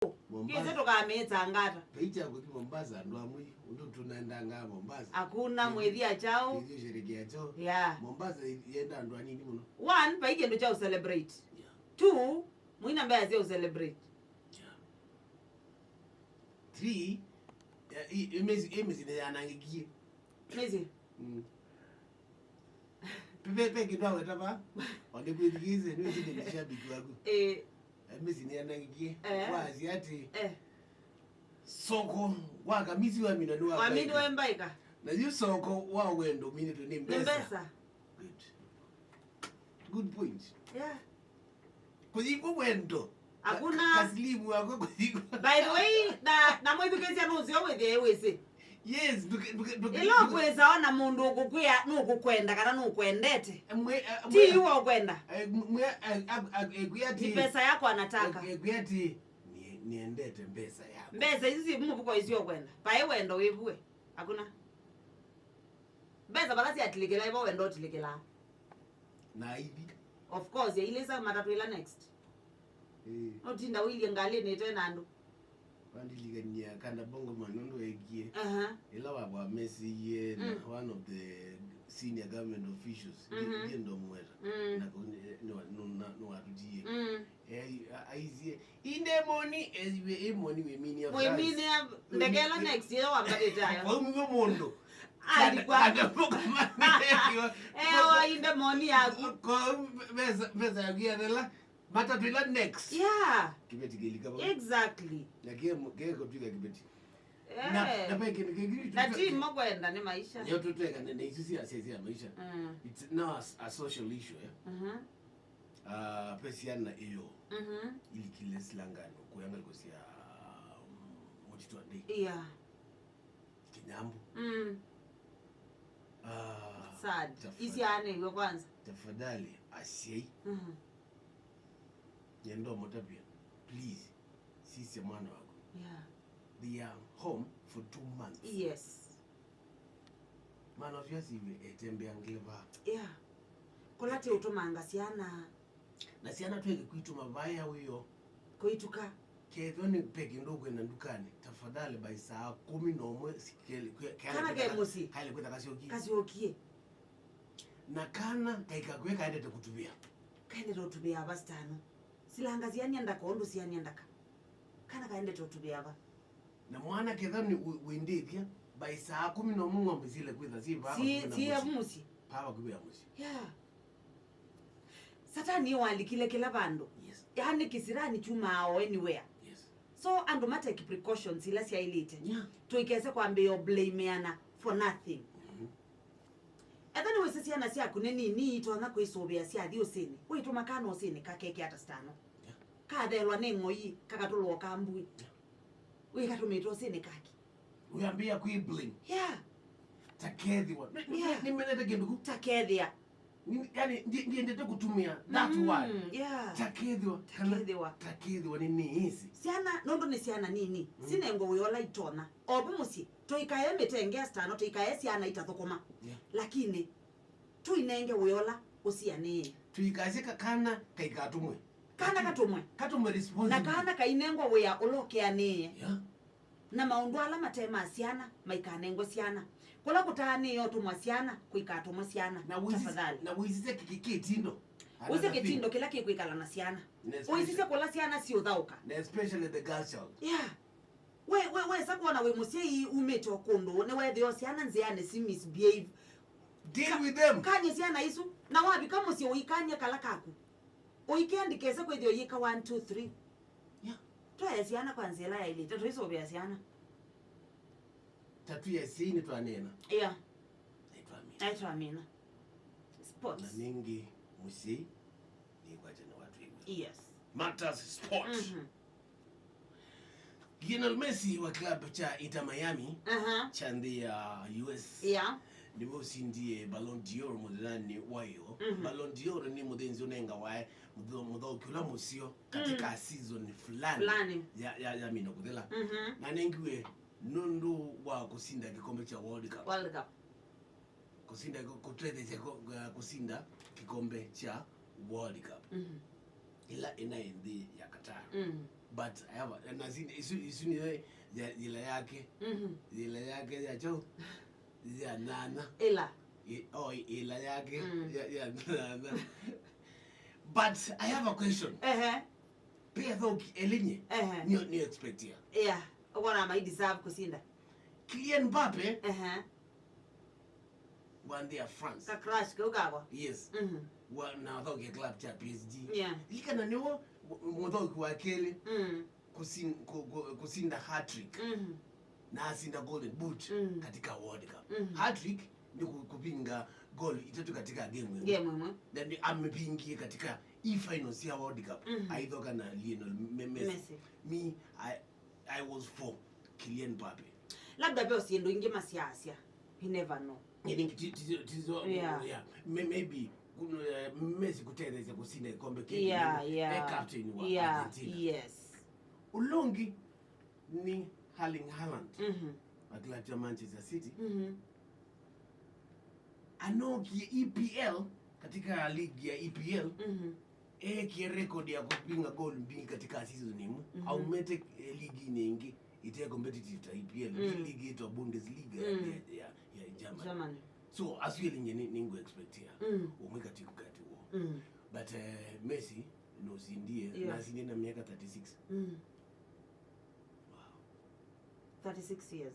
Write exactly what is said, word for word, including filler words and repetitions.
Mombasa. Kĩsĩ tũkamĩĩtanga ata? Paicha kũthi Mombasa, andũ amwe, ũndũ tũnaendangaa Mombasa. Hakuna mwĩthia chao. Kĩthiũsherekea chao. Yeah. Mombasa i-, yenda andũ anini mũno. One, vai kĩndũ kya ũcelebrate. Yeah. Two, mũina mbea sya ũcelebrate. Yeah. Three, ya, i, i mĩsyĩ, i mĩsyĩ nĩyanangĩkie. Mĩsyĩ? Mm. Pe, pe, pe kĩndũ aweta va, onde kwĩthikĩĩsye, nĩwĩsĩ nĩ shabiki waku. Eh. Eh, mĩsyĩ nĩyanangĩkie. Eh. Wasya atĩ, eh, soko wa kamisi wamina nĩ wa mbaika. Wamina wa mbaika. Na yu soko wa wendo minĩtwe nĩ mbesa. Nĩ mbesa. Good. Good point. Yeah. Kũyĩkwa wendo. Hakuna. Ka-, kaslimu wako kũyĩkwa. By the way, na, na mwĩthukĩĩsya nũseo wĩthĩe wĩsĩ. Yes, nduke, nduke, nduke, ĩla nduke. Ũkwĩsa ona mũndũ ũkũkwĩa nũkũkwenda kana nũkwendete. Mwe, eh, ti mwe, yu ũkwenda. Eh, mwe, eh, ab-, ab-, eh, kwĩa ti. Ni pesa yako anataka. Eh, eh, kwĩa ti. Ni, niendete mbesa yako. Mbesa isu si mũvuko isu ũkwenda. Paĩ wendo wĩvue. Hakuna. Mbesa vala syatilikĩla ivo wendo ũtilikĩlaa. Na aithi. Of course, yailĩsa matatũ ĩla next. Eh. Notinda ũilye ngalĩnĩ ĩte na andũ. Wandilikania Kanda Bongo Man ũndũ ekie. Aha. Ĩla wa, wamesĩie na, mm, one of the senior government officials, mhm, ndiye ndomweta. Mm. Na kũ-, nĩ, nĩ, nĩ, nĩ, nĩwatũtie. Mm. Eh, ai-, a-, aisie, "Inde moni," eh, ĩ moni wĩminia France. Wĩminia ndeke ĩla next ĩla wambatĩte ayo. Kwa mwe mũndũ. Alikwa. Kana, kana mboka mami. Eh, o inde moni yaku. Kwa mbesa, mbesa yaku yathela. Matatũ ĩla next. Yeah. Kĩveti kĩlika vau. Exactly. Na kĩe mu-, kĩe kũtwika kĩveti. Eh. Na, na ve kĩndũ kĩngĩ. Na ti mo kwenda, nĩ maisha. Nĩyo tũtwekane na isu sia, sia, sia maisha. Mm. It's now a, a social issue, eh? Mhm. Ah, pe syana iyo. Mhm. Ilikile silangano, kuya ngaliko sya, um, mũtitũ wa ndei. Yeah. Kĩnyambũ. Mm. Ah, sad. Tafadhali. Isianĩw'e kwanza. Tafadhali, asyai. Mhm. Nyenda ũmũtavya, please, sisya mwana waku. Yeah. They are home for two months. Yes. Mwana ũsu asiwe etembea ngileva. Yeah. Kũla ti ũtũmanga syana. Na syana tweke kwitũ mavaya wĩo. Kũituka. Kethĩwa nĩ pe kĩndũ ũkwenda ndukanĩ, tafadhali by saa kũmi na ũmwe si-, ke-, ke-, kana ke mũsyĩ. Kaĩle kwĩtha kasyokie. Kasyokie. Na kana kaikakw'e kaendete kũtuvĩa. Kaendete ũtuvĩa ava sitano. Silanga siania ndaka ũndũ siania ndaka. Kana kaendete ũtuvĩa ava. Na mwana ketha nĩ wĩ-, wĩndĩthya, by saa kũmi na ũmwe ng'ombe sile kwĩtha si vaa si-, vakuvĩ na si mũsyĩ. Avu mũsyĩ. Paa vakuvĩ ya mũsyĩ. Yeah. Satani walikile kĩla vandũ. Yes. Yaani kĩsirani kyumaa o anywhere. Yes. So andũ mateki precautions ila syailĩte. Yeah. Tũikese kwambĩĩa blameana for nothing. Mhm. Etha nĩwĩsĩ syana syaku nĩ nini itonya kwĩsũvĩa syathi ũsĩnĩ. Wĩtũma kana ũsĩnĩ kakeke ata sitano. Yeah. Kathelwa nĩ ng'oi, kakatũlwa kambui. Yeah. Wĩkatũmĩte ũsĩnĩ kaki. Uyambia kui blame. Yeah. Takethiwa. Ni, ni, yeah, nimenete kĩndũ ku. Takethĩa. Ni, yani, ndi-, ndiendete kutumia that, mm, word. Yeah. Takethiwa. Kana takethĩwa. Takethiwa ni, ni easy. Syana, nũndũ nĩ syana nini. Mm. Sinengwe wĩola itona. Ovu mũsyĩ, tũikae mĩtenge ya stano, tũikae syana itathũkũma. Yeah. Lakini, tũinenge wĩa ũla ũsianĩĩe. Tũikasye ka-, kana kaikatũmwe. Kana katũmwe. Katũmwe responsible. Na kana kainengwa wĩa ũla ũkeanĩĩe. Yeah. Na maũndũ ala mate ma syana maikanengwe syana. Kũla kũtaanĩĩe ũtũmwa syana, kũikatũmwe syana. Na wĩsisye, tafadhali, na wĩsisye kĩ-, kĩ-, kĩtindo. Wĩsisye kĩtindo kĩla kĩkwĩkala na syana. Na especially, wĩsisye kũla syana siũthaũka. Na especially the girl child. Yeah. We, we, wesa kwona wĩ mũsyai umĩte o kũndũ, nĩweethĩa o syana nzĩanĩ si misbehave. Deal with them. Kany'e syana isu, na wavika mũsyĩ ũikany'e kala kaku. Ũikĩa ndikese kwĩthĩa ũyĩka one, two, three. Yeah. Twae syana kwa nzĩa ĩla yaĩlĩte, tũisũvĩa syana. Ta twĩ asyai nĩtwaneena. Yeah. Na nĩtwamina. Na nĩtwamina. Sports. Na nĩngĩ mũsyai nĩkwatya nĩwatwĩw'a. Yes. Matters sport. Mhm. Lionel Messi wa club cha Inter Miami, aha, cha nthĩ ya U S, yeah, nĩwe ũsindie Ballon d'Or mũthenyanĩ wa ĩyo. Mhm. Ballon d'Or nĩ mũthĩnzi ũnengawa mũtho-, mũthaũki ũla mũseo katika, mm, season fulani, fulani, ya, ya, yamina kũthela. Mhm. Na nengiwe nũndũ wa kũsinda kĩkombe cha World Cup. World Cup. Kũsinda, kũ-, kũtetheesya kũ-, uh, kũsinda kĩkombe kya World Cup, mhm, ĩla ĩnaĩ nthĩ ya Qatar. Mm. But I have a, na si, isu, isu nĩyo ya, yĩla yake. Mhm. Yĩla yake ya chao. Ya nana. Ĩla. I, oh, yĩla yake. Mm. Ya, ya nana. But I have a question. Ehe. Pia thoki elinye. Ehe. Nĩyo, nĩyo expect ya. Yeah. Ũkona mai deserve kũsinda. Kylian Mbappe Ehe. wa nthĩ ya France. Ka crash kau kakwa. Yes. Mhm. Wa na thoki club cha P S G. Yeah. Likana nĩwo mũthoki wa kelĩ Mm. kusin, ku, ku, kusinda hat-trick. Mhm. Na asinda Golden Boot Mm. katika World Cup. Mm. Hat-trick ni ku, kupinga goal itatu katika game ĩmwe. Game ĩmwe. Na ni amepingie katika e finals ya World Cup. Mm. Aithoka na Lionel Me- Messi. Messi. Me, I, I was for Kylian Mbappe. Labda pia ũsiendũ ingĩ masiasya. You never know. Yani tizo tizo Yeah. Yeah. May- maybe kuno, eh, Messi kutetheesya kusinda kikombe kĩu. Yeah, Eh, yeah. Captain wa Yeah, Argentina. Yes. Ũla ũngĩ ni Erling Haaland Mhm. wa club cha Manchester City. Mhm. Anokie E P L, katika ligi ya E P L. Mhm. Ekie record ya kupinga goal mbili katika season ĩmwe. Mhm. Aumĩte, eh, ligi ĩngĩ ite competitive ta E P L. Mm. Hii ligi ĩtwa Bundesliga ya, Mm. ya, ya Germany. Germany. So as well nĩ nĩ ngu expect ya Mm. ũmwe katika kati wo. Mm. But, eh, Messi nusindie Yeah. nasindie na miaka thirty-six. Mm. Wow. thirty-six years.